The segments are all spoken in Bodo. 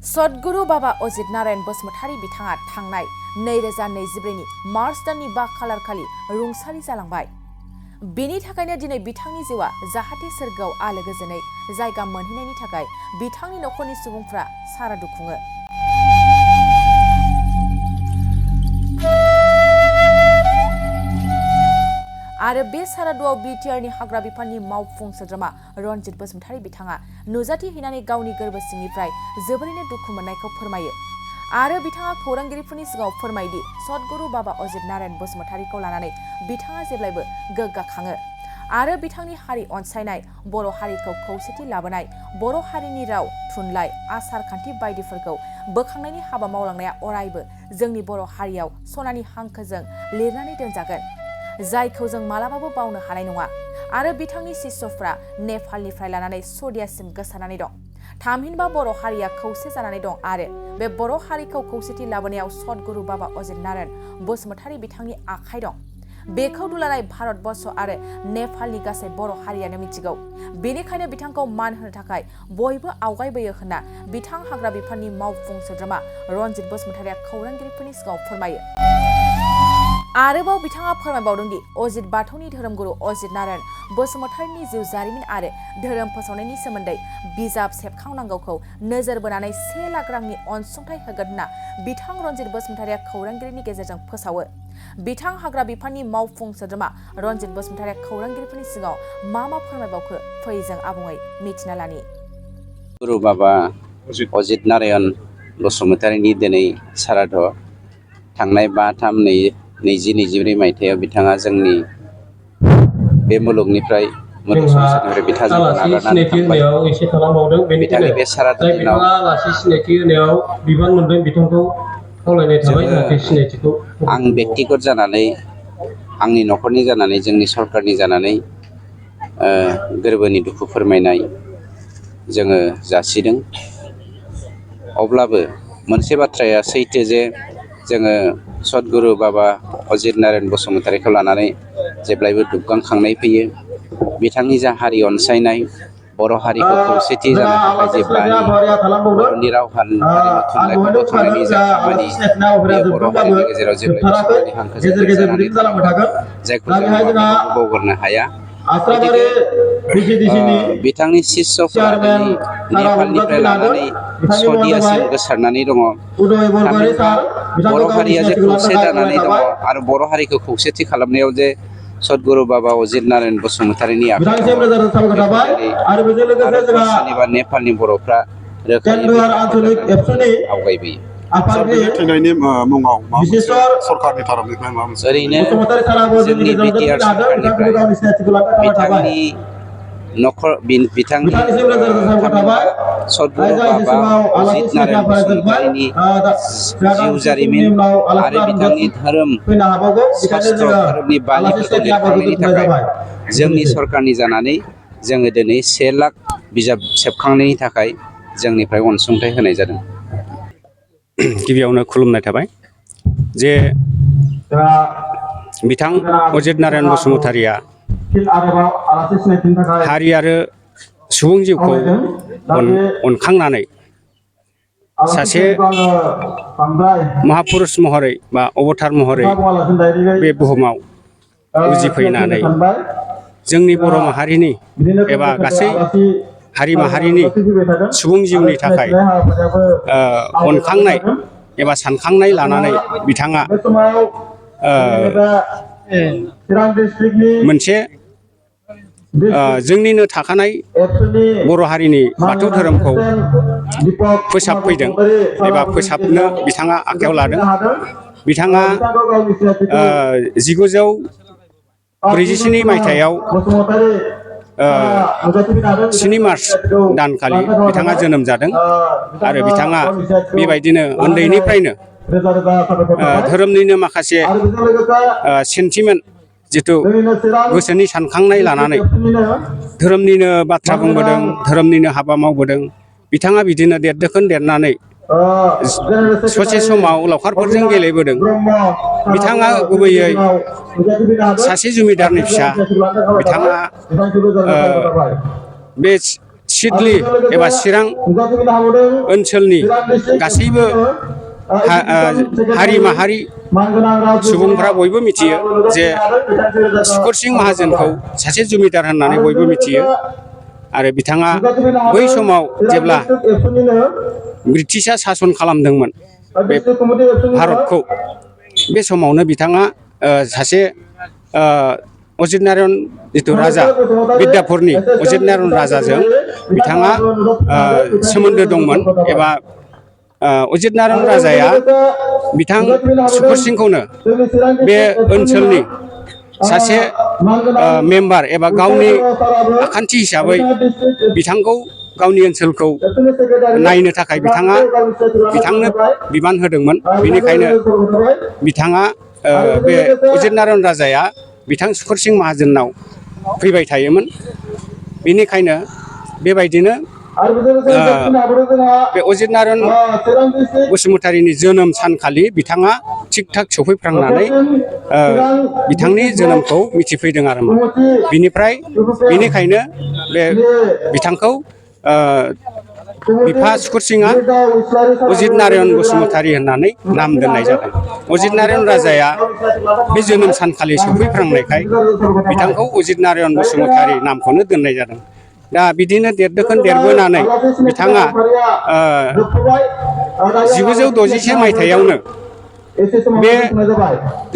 सद्गुरु बाबा अजित नारायण बसुमतारी बिथाङा थांनाय 2024 नि मार्च दाननि 5 खालार खालि रुंसारि जालांबाय। बेनि थाखायनो दिनै बिथांनि जिउआ जाहाथे सोरगोआव आलो गोजोनै जायगा मोनहैनायनि थाखाय बिथांनि नखरनि सुबुंफ्रा सारादु खुङो। आरो बे सारादुआव बिटिआरनि हाग्रा बिफाननि मावफुं सोद्रोमा रनजित बसुमतारी बिथाङा नुजाथि हैनानै गावनि गोरबो सिंनिफ्राय जोबोरैनो दुखु मोननायखौ फोरमायो। आरो बिथाङा खौरांगिरिफोरनि सिगाङाव फोरमायदि सद्गुरु बाबा अजित नारायण बसुमतारीखौ लानानै बिथाङा जेब्लायबो गोग्गाखाङो आरो बिथांनि हारि अनसायनाय, बर' हारिखौ खौसेथि लाबोनाय, बर' हारिनि राव, थुनलाइ, आसार खान्थि बायदिफोरखौ बोखांनायनि हाबा मावलांनाया अरायबो जोंनि बर' हारियाव सनानि हांखोजों लिरनानै दोनजागोन, जायखौ जों मालाबाबो बावनो हानाय नङा। आरो बिथांनि शिष्यफ्रा नेपालनिफ्राय लानानै सौदियासिम गोसारनानै दं। थामहिनबा बर' हारिया खौसे जानानै दं आरो बे बर' हारिखौ खौसेथि लाबोनायाव सद्गुरु बाबा अजित नारायण बसुमतारी बिथांनि आखाइ दं। बेखौ दुलाराय भारतबर्ष आरो नेपालनि गासै बर' हारियानो मिथिगौ। बेनिखायनो बिथांखौ मान होनो थाखाय बयबो आवगायबोयो होनना बिथां हाग्रा बिफाननि मावफुं सोद्रोमा रनजित बसुमतारीया खौरांगिरिफोरनि सिगाङाव फोरमायो। आरोबाव बिथाङा फोरमायबावदों दि अजित बाथौनि धोरोमगुरु अजित नारायण बसुमतारीनि जिउ जारिमिन आरो धोरोम फोसावनायनि सोमोन्दै बिजाब सेबखांनांगौखौ नोजोर बोनानै 1 लाख रांनि अनसुंथाइ होगोन होनना बिथां रनजित बसुमतारीया खौरांगिरिनि गेजेरजों फोसावो। बिथां हाग्रा बिफाननि मावफुं सोद्रोमा रनजित बसुमतारीया खौरांगिरिफोरनि सिगाङाव मा फोरमायबावखो फै जों आबुङै मिथिना लानि। गुरु बाबा अजित नारायण बसुमतारीनि दिनै साराद' थांनाय 5/3/2024 मायथाइयाव बिथाङा जोंनि बे मुलुगनिफ्राय मुलुग संसारनिफ्राय बिथांजों नागारनानै थांबाय। बिथांनि बे साराद दिनाव आं बेक्तिगत जानानै, आंनि न'खरनि जानानै, जोंनि सरकारनि जानानै गोरबोनि दुखु फोरमायनाय जोङो जासिदों। अब्लाबो मोनसे बाथ्राया सैथो जे जोङो सद्गुरु बाबा अजित नारायण बसुमतारीखौ लानानै जेब्लायबो दुग्गांखांनाय फैयो। बिथांनि जा हारि अनसायनाय, बर' हारिखौ खौसेथि जानो थाखाय जे बानि, बर'नि राव हारिमु थुनलाइखौ बोखांनायनि जा खामानि, बेयो बर' हारिनि गेजेराव जेब्लायबो सनानि हांखोजों लिरजानानै थालांगोन, जायखौ जों माब्लाबाबो बावगारनो हाया। बिथांनि शिष्यफोरा दिनै नेपालनिफ्राय लानानै सौदियासिम गोसारनानै दङ। थामहिनबा बर' हारिया जे खौसे जानानै दङ आरो बर' हारिखौ खौसेथि खालामनायाव जे सद्गुरु बाबा अजित नारायण बसुमतारीनि आखाइ दङ, भारतबर्षनि बा नेपालनि बर'फ्रा रोखायै बेखौ फोरमायनानै आवगायबोयो। ओरैनो जोंनि बिटिआर सरकारनिफ्राय बिथांनि नखर बिथांनि थामहिनबा सद्गुरु बाबा अजित नारायण बसुमतारीनि जिउ जारिमिन आरो बिथांनि धोरोम शास्त्र, धोरोमनि बालिफोरखौ लिरखांनायनि थाखाय जोंनि सरकारनि जानानै जोङो दिनै 1 लाख बिजाब सेबखांनायनि थाखाय जोंनिफ्राय अनसुंथाइ होनाय जादों। गिबियावनो खुलुमनाय थाबाय जे बिथां अजित नारायण बसुमतारीया हारि आरो सुबुं जिउखौ अनखांनानै सासे महापुरुष महरै बा अबतार महरै बे बुहुमाव उजिफैनानै जोंनि बर' माहारिनि एबा गासै हारि माहारिनि सुबुं जिउनि थाखाय अनखांनाय एबा सानखांनाय लानानै बिथाङा मोनसे जोंनिनो थाखानाय बर' हारिनि बाथौ धोरोमखौ फोसाबफैदों एबा फोसाबनो बिथाङा आखायाव लादों। बिथाङा 1947 मायथाइयाव 7 मार्च दानखालि बिथाङा जोनोम जादों आरो बिथाङा बेबायदिनो उन्दैनिफ्रायनो धोरोमनिनो माखासे सेन्टिमेन्ट, जिथु गोसोनि सानखांनाय लानानै धोरोमनिनो बाथ्रा बुंबोदों, धोरोमनिनो हाबा मावबोदों। बिथाङा बिदिनो देरदोखोन देरनानै ससे समाव लावखारफोरजों गेलेबोदों। बिथाङा गुबैयै सासे जमिदारनि फिसा। बिथाङा बे सिडली एबा चिरां ओनसोलनि गासैबो हारि माहारि सुबुंफ्रा बयबो मिथियो जे सुकुर सिं माहाजोनखौ सासे जमिदार होननानै बयबो मिथियो आरो बिथाङा बै समाव जेब्ला ब्रिटिशआ सासन खालामदोंमोन बे भारतखौ बे समावनो बिथाङा सासे अजित नारायण जिथु राजा बिद्यापुरनि अजित नारायण राजाजों बिथाङा सोमोन्दो दंमोन एबा अजित नारायण राजाया बिथां सुकुर सिंखौनो बे ओनसोलनि सासे मेम्बार एबा गावनि आखान्थि हिसाबै बिथांखौ गावनि ओनसोलखौ नायनो थाखाय बिथांनो बिबान होदोंमोन। बेनिखायनो बिथाङा बे अजित नारायण राजाया बिथां सुकुर सिं माहाजोननाव फैबाय थायोमोन। बेनिखायनो बेबायदिनो बे अजित नारायण बसुमतारीनि जोनोम सानखालि बिथाङा थिग थाग सफैफ्रांनानै बिथांनि जोनोमखौ मिथिफैदों आरो मा बेनिखायनो बे बिथांखौ बिफा सुकुर सिंआ अजित नारायण बसुमतारी होननानै नाम दोननाय जादों। अजित नारायण राजाया बे जोनोम सानखालि सफैफ्रांनायखाय बिथांखौ अजित नारायण बसुमतारी नामखौनो दोननाय जादों। दा बिदिनो देरदोखोन देरबोनानै बिथाङा 1961 मायथाइयावनो बे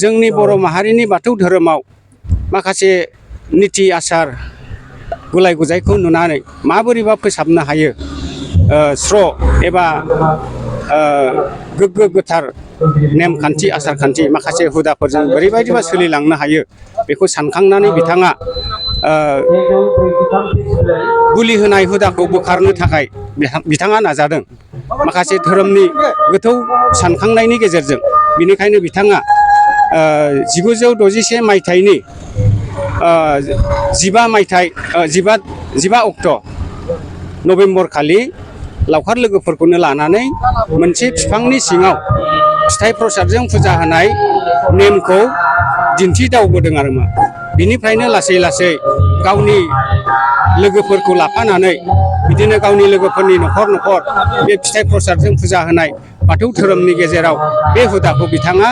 जोंनि बर' माहारिनि बाथौ धोरोमाव माखासे निति आसार गुलाय गुजायखौ नुनानै माबोरैबा फोसाबनो हायो स्र एबा गोग्गो गोथार नेमखान्थि आसारखान्थि माखासे हुदाफोरजों बोरैबायदिबा सोलिलांनो हायो बेखौ सानखांनानै बिथाङा बुलि होनाय हुदाखौ बोखारनो थाखाय बिथाङा नाजादों माखासे धोरोमनि गोथौ सानखांनायनि गेजेरजों। बेनिखायनो बिथाङा 1961 मायथाइनि 15 अक्ट' नभेम्बर खालि लावखार लोगोफोरखौनो लानानै मोनसे बिफांनि सिङाव फिथाइ प्रसादजों फुजा होनाय नेमखौ दिन्थिदावबोदों आरो मा बिनिफ्रायनो लासै लासै गावनि लोगोफोरखौ लाफानानै बिदिनो गावनि लोगोफोरनि न'खर न'खर बे फिथाइ प्रसादजों फुजा होनाय बाथौ धोरोमनि गेजेराव बे हुदाखौ बिथाङा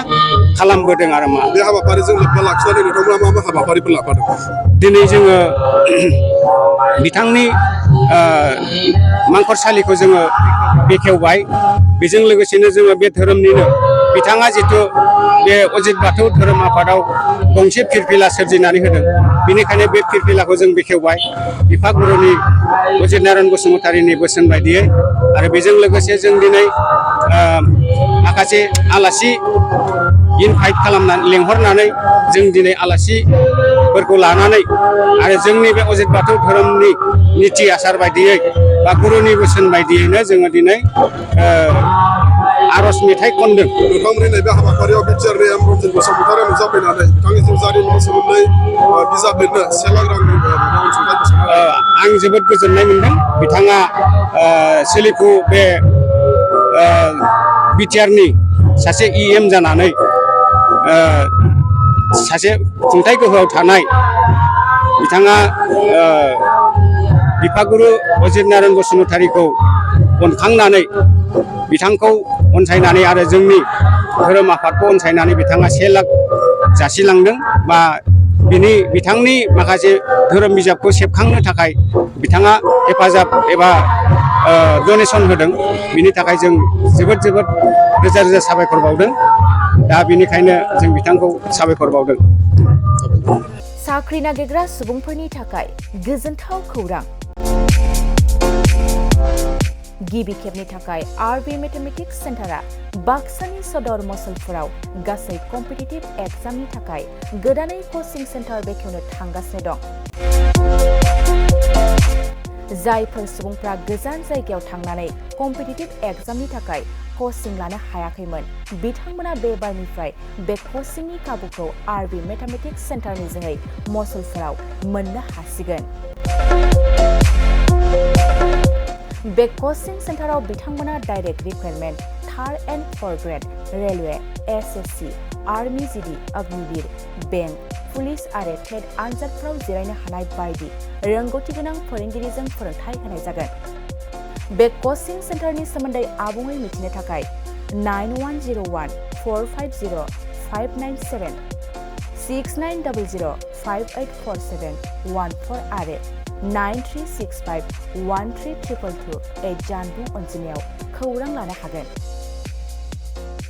खालामबोदों आरो मा बे हाबाफारिजों लोब्बा लाखिनानै नोंथांमोना मा मा हाबाफारिफोर लाफादों? दिनै जोङो बिथांनि मांखरसालिखौ जोङो बेखेवबाय। बेजों लोगोसेनो जोङो बे धोरोमनिनो बिथाङा जिथु बे अजित बाथौ धोरोम आफादाव गंसे फिरफिला सोरजिनानै होदों बेनिखायनो बे फिरफिलाखौ जों बेखेवबाय बिफागुरुनि अजित नारायण बसुमतारीनि बोसोन बायदियै। आरो बेजों लोगोसे जों दिनै माखासे आलासि इनभाइट खालामनानै लेंहरनानै जों दिनै आलासिफोरखौ लानानै आरो जोंनि बे अजित बाथौ धोरोमनि निति आसार बायदियै बा गुरुनि बोसोन बायदियैनो जोङो दिनै आर'ज मेथाइ खनदों। नोंथांमोननि नैबे हाबाफारियाव बिटिआरनि रन्जित बसुमतारी नुजाफैनानै बिथांनि जिउ जारिमिननि सोमोन्दै बिजाब लिरनो 1 लाख रांनि अनसुंथाइ बेसेन आं जोबोद गोजोननाय मोनदों बिथाङा सोलिफु बे बिटिआरनि सासे EM जानानै सासे खुंथाय गोहोआव थानाय बिथाङा बिफागुरु अजित नारायण बसुमतारीखौ अनखांनानै बिथांखौ अनसायनानै आरो जोंनि धोरोम आफादखौ अनसायनानै बिथाङा 1 लाख जासिलांदों बा बिथांनि माखासे धोरोम बिजाबखौ सेबखांनो थाखाय बिथाङा हेफाजाब एबा डनेसन होदों। बिनि थाखाय जों जोबोद रोजा रोजा साबायखर बावदों। दा बेनिखायनो जों बिथांखौ साबायखर बावदों। साख्रि नागिरग्रा सुबुंफोरनि थाखाय गोजोनथाव खौरां। गिबि खेबनि थाखाय आरबि मेथमेटिक्स सेन्टारा बाक्सानि सदर मसलपुराव गासै कम्पिटिटिभ एग्जामनि थाखाय गोदानै कचिं सेन्टार बेखेवनो थांगासिनो दं। जायफोर सुबुंफ्रा गोजान जायगायाव थांनानै कम्पिटिटिभ एग्जामनि थाखाय कचिं लानो हायाखैमोन बिथांमोना बे बारनिफ्राय बे कचिंनि खाबुखौ आरबि मेथमेटिक्स सेन्टारनि जोहै मसलपुराव मोननो हासिगोन। बे कचिं सेन्टाराव बिथांमोना direct recruitment 3rd and 4th grade railway SSC army GD Agniveer bank police आरो टेट आनजादफोराव जिरायनो हानाय बायदि रोंगौथि गोनां फोरोंगिरिजों फोरोंथाय होनाय जागोन। बे कचिं सेन्टारनि सोमोन्दै आबुङै मिथिनो थाखाय 9101 450 597 6900 5847 14 आरो 9365 1322 जानबुं अनजिमायाव खौरां लानो हागोन।